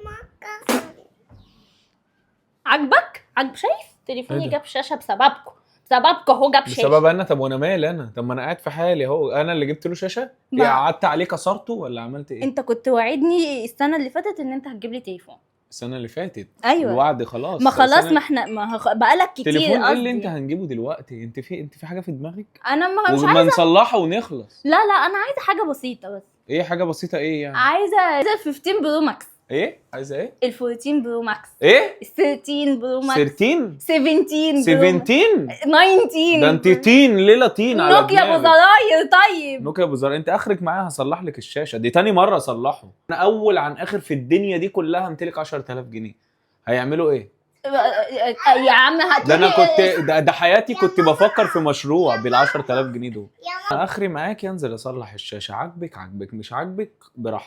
ما كسر. عاجبك؟ عاجب؟ شايف تليفوني؟ إيه ده؟ جاب شاشة بسببكم، بسببكم اهو جاب شاشه. بسبب انا؟ طب وانا مالي انا؟ طب ما انا قاعد في حالي اهو، انا اللي جبت له شاشه؟ إيه، قعدت عليه كسرته ولا عملت ايه؟ انت كنت وعدني السنة اللي فاتت ان انت هتجيب لي تليفون. السنة اللي فاتت؟ ايوه. الوعد خلاص. ما خلاص. السنة- ما احنا ما بقالك كتير. تليفون ايه اللي قصدي. انت هنجيبه دلوقتي؟ انت في حاجة في دماغك؟ انا ما مش وما عايزه. نصلحه ونخلص. لا لا، انا عايزه حاجة بسيطة بس. ايه حاجة بسيطة ايه يعني؟ عايزه 15 Pro Max. ايه؟ عايزه ايه؟ ال 14 Pro Max. ايه؟ ال 13 Pro Max. 13؟ 17 Pro. 17؟ 19. ده انت تين ليلة تين على نوكيا ابو دماغك. زراير طيب. نوكيا ابو زراير؟ انت اخرك معايا هصلح لك الشاشة دي، تاني مرة اصلحه انا، اول عن اخر في الدنيا دي كلها امتلك 10000 جنيه هيعملوا ايه؟ يا عم هتقولي ده انا كنت ده حياتي كنت بفكر في مشروع بال 10000 جنيه دول. يا انا اخري معاك ينزل اصلح الشاشه، عاجبك عاجبك، مش عاجبك براحتك.